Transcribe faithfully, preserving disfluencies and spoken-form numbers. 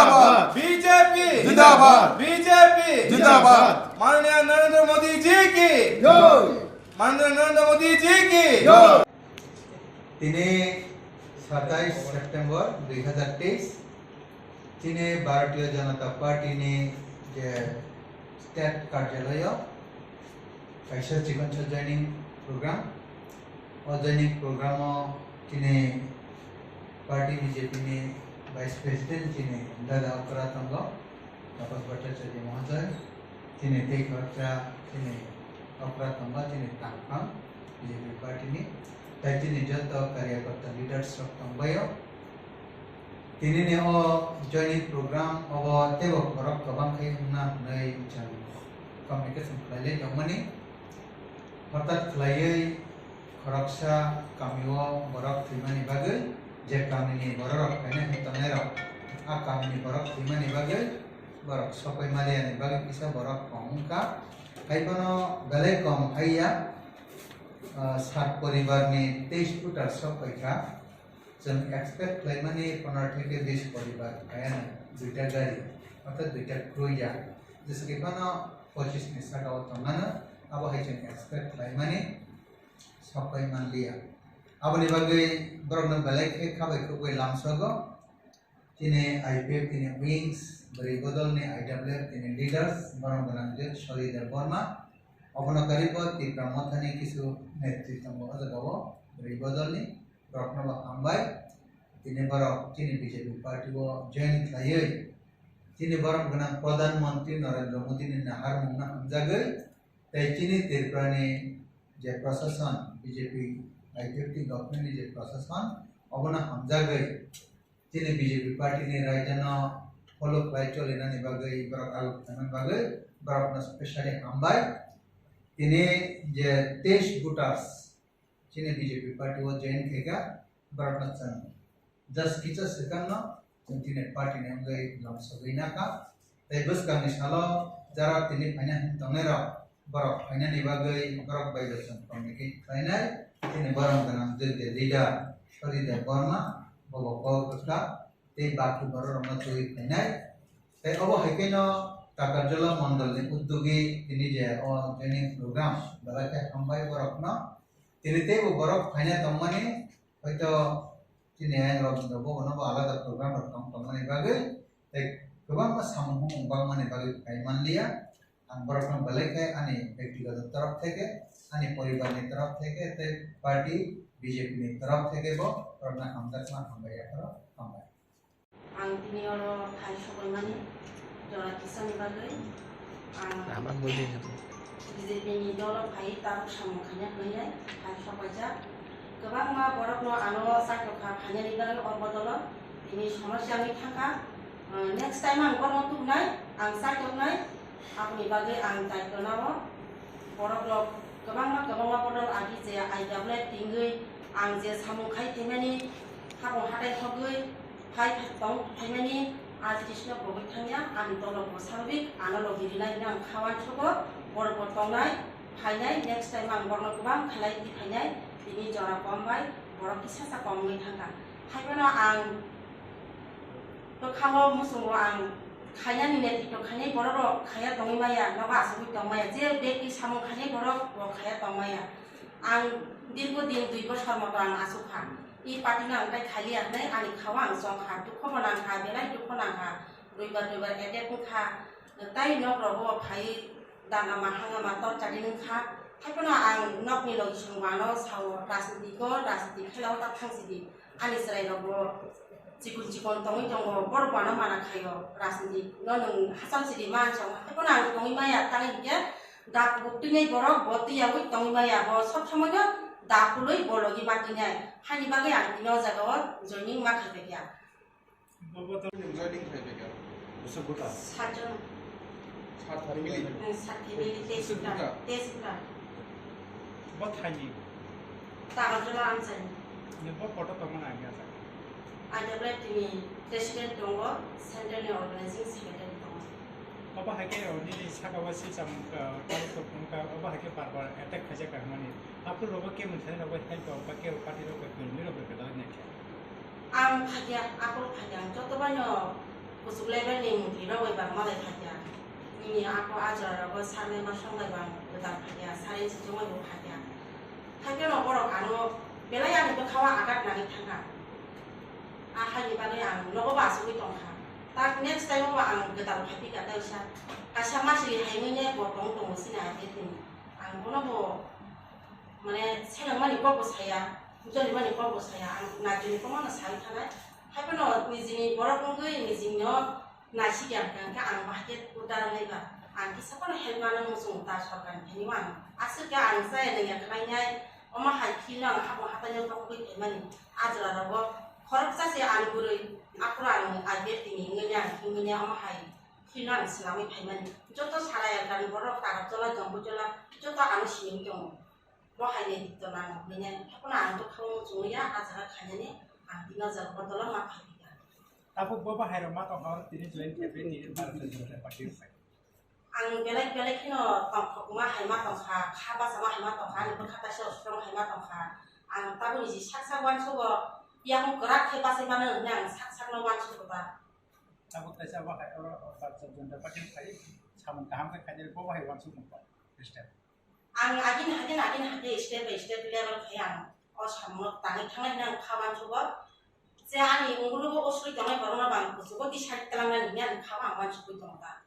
जिंदाबाद। बीजेपी जिंदाबाद। बीजेपी जिंदाबाद। माननीय नरेंद्र मोदी जी की जय। माननीय नरेंद्र मोदी जी की जय। Tini satais September dui hazar teis, chini Bharatiya Janata Party ni je state karjalayo kaisa chikon sa joining program. O joining program o chini party B J P ni Vice President chini dada okra tongo, Tapas Bhattacharya Mahoday, chini tei khoroksa chini okra tongo, chini tangphang B J P party ni, tei chini joto karyakarta leaders rok tongbaio. Tini ni o joining program obo teibo borok kwbang khe wngna hwnwi chwng communication khlailai tongmani. Hortat khlaiwi khoroksa kamio borok thwimani bagwi je kamini bororok phainai hwn tongnairok, a kamini borok thwimani bagwi borok sokoi maliani bagwi kisa borok kong wngkha. Haiphano belai kom haiya, ah, sat poribarni teis voter sok paikha. Chwng expect khlaimani pondro theke bis poribar phaiani duita gari, orthat duita kruiya. Jesa khe phano pochis ni saka o tongmano, abo hai chwng expect khlaimani sok pai manliya. Aboni bagwi borokno belai khe khabai khukbai lamsogo. Chini I P F tini wings, bwrwi bodolni I W F tini leaders, borok gwnang je Shalidhar Borma. Obono karibo Tipra Mothani kisu netri tongo o jagao, bwrwi bodolni. Borokno bo hambai. Tini borok chini B J P party o join khlaiwi chini borok gwnang Pradhan Mantri Narendra Modi ni naharmung no hamjagwi tei chini Tripura ni je prashasan, B J P I P F T government ni je prashasan, obono hamjagwi chini B J P party ni raida no follow khlai cholinani bagwi borok aguk thangnani bagwi borokno specially hambai. Tini je teis voters chini B J P party o join khaikha, borokno chwng just kisa swkangno chwng tini party ni wngwi lamsogwi nakha. Tei bwskangni salo jara tini phaina hwn tongnairok, borok phainani bagwi borok bai bo chwng communicate khlainai. Tini borok gwnang jwk je leader Shalidhar Borma, bobo kok kwkha tei baki borok rokno twiwi phainai. Tei obo hai kheno Takarjala mondol ni uddogi tini je o training program belai khe hambai borokno. Tini teibo borok phaina tongmani, hoito chini ayang rok bo bono bo alada program rok tong tongmani bagwi tei kwbangma samung humung bangmani bagwi phai manliya. Ang borokno belai khe ani bektigoto torof theke, ani poribarni torof theke tei party B J P ni torof theke bo borokno hamjakma hambai yapharo hambai. Ang tini oro phai sobaimani jora kisani bagwi ang Ramang bwlwi. B J P ni dolo phai tabuk samung khaina hwnwi phai sobaijak. Kwbangma borokno ano chaitokha phainani bagwi o bodolo tini somosya wngwi thangkha. Uh, next time ang borokno tubunai, ang chaitoknai, aboni bagwi ang daitwno o borok rok kwbangma kwbangma bodol agi je I W F tingwi ang je samung khai phaimani, habong hatai thogwi phai tong phaimani, a jinisno pogwi thangya, ani dolo bo salbik ano logi rinai hwnwi ang kha uansugo, borok bo tongnai, phainai, next time ang borokno kwbang khalai di phainai, tini jora kom bai borok kisa sa kom wngwi thangkha. Haiphano ang bwkhango muchungo ang khainani netrito khainai borok rok khaiya tongwi maya, nogo asugwi tong maya, je bekti samung khainai borok bo khaiya tong maya. Ang dirgo din dui bosor moto ang asukha. I party no ang tai khaliya hwnwi ani khao ang chongkha, dukho bo nangkha, belai dukho nangkha. Duibar duibar attack wngkha. Tai nok rogo phai dangama hangama torchari wngkha. Haiphano ang nokni logi songbo ano sao, rajniti ko, rajniti khelao ta thangsidi. Ani chwrai rokbo chikon chikon tongwi tongo, borok bo ano mana khaio, rajniti no nwng hachal sidi man sao. Haiphano ang tongwi maya, tamni hinkhe daku twinai borok bo twiyaui tongwi maya, bo sob somoino dakulwi bo logi ma twinai. Haini bagwi ang tini o jaga o joining ma khaiphaikha. Bo bo to joining khaiphaikha. Bwswk bwkha? Satjon. Sat family? Hmm, sat family, Bwswk Tezpura, bwkha? Tezpura. Bo thaini? Tagarjala amchaini. Ni bo photo tongmani ang ya jaga. I W F T ni president tongo, central ni organizing secretary tongo. Obo hai khe o nini saka o silcham, uh, tongkha, obo hai khe bar bar attack khaijak kha hwnmani. Aphuru rogo khe mwthai rogo help rok ba khe party rok bai kwrwngwi rok bai kwlai nai khe. Ang phaiya, aphuru phaiya, ang joto baino Kuchuk level ni mantri rok bai bang malai phaikha. Nini ako ajra rogo sir member song bai bang kwtal phaikha, sir chichung bai bo phaikha. Haikhe no borok ano belai ani bwkhao agat nangwi thangkha. A haini bagwi ang nogo bo achugwi tongkha. Tak next time o bo ang kwtal phaiphikha, kaisa, kaisa masri hai wngya bo tong tongo chini age tini. Ang bono bo mane selengmani kok bo saya, jolimani kok bo saya, ang naitoni kokno sai thanai. Haiphano nijini borok wngwi nijino naisikya hwnkha, hwnkhe ang bahai khe order wngnai ba. Ang kisa phano help mano muchungo ta sorkarni thani o ang aswk khe ang chaya nangya khlainai, omo hai feel no ang habo hataino tongwi phaimani. A jora rogo khoroksa se ang bwrwi, aphuru ang I P F T ni wngwi ang himwi omo hai feel no ang swlamwi phaimani. Joto sara elkani borok Agartala, Jambujala joto ano siniwi tongo. Bo hai ni to nang hwnwi haikhe ang to khamu chungya, a jaga khainani ang tino jaga bodolo ma phai kha. Tabuk bo bahai rok ma tong hor tini join khe tini Bharatiya Janata Party rok phai. Ang belai belai kheno tongthokma hai ma tongkha, kha bachama hai ma tongkha, ani bwkha taisa strong hai ma tongkha. Ang tabuk ni sak sak uansugo, yakung kwrak khe bachai mano hwnwi ang sak sak no uansugo ta. Tabuk taisa bahai oro Bharatiya Janata Party rok phai samung kaham khe khainai bo bahai uansuk mungkha. Ang agini hagin agini hagin step by step level khe ang o samung tangwi thangnai hwnwi ang kha uansugo. Je ani ungulugo o suri tongnai borokno bo ang kuchugo decide klangnani hwnwi ang kha ang uansugwi tongo ta.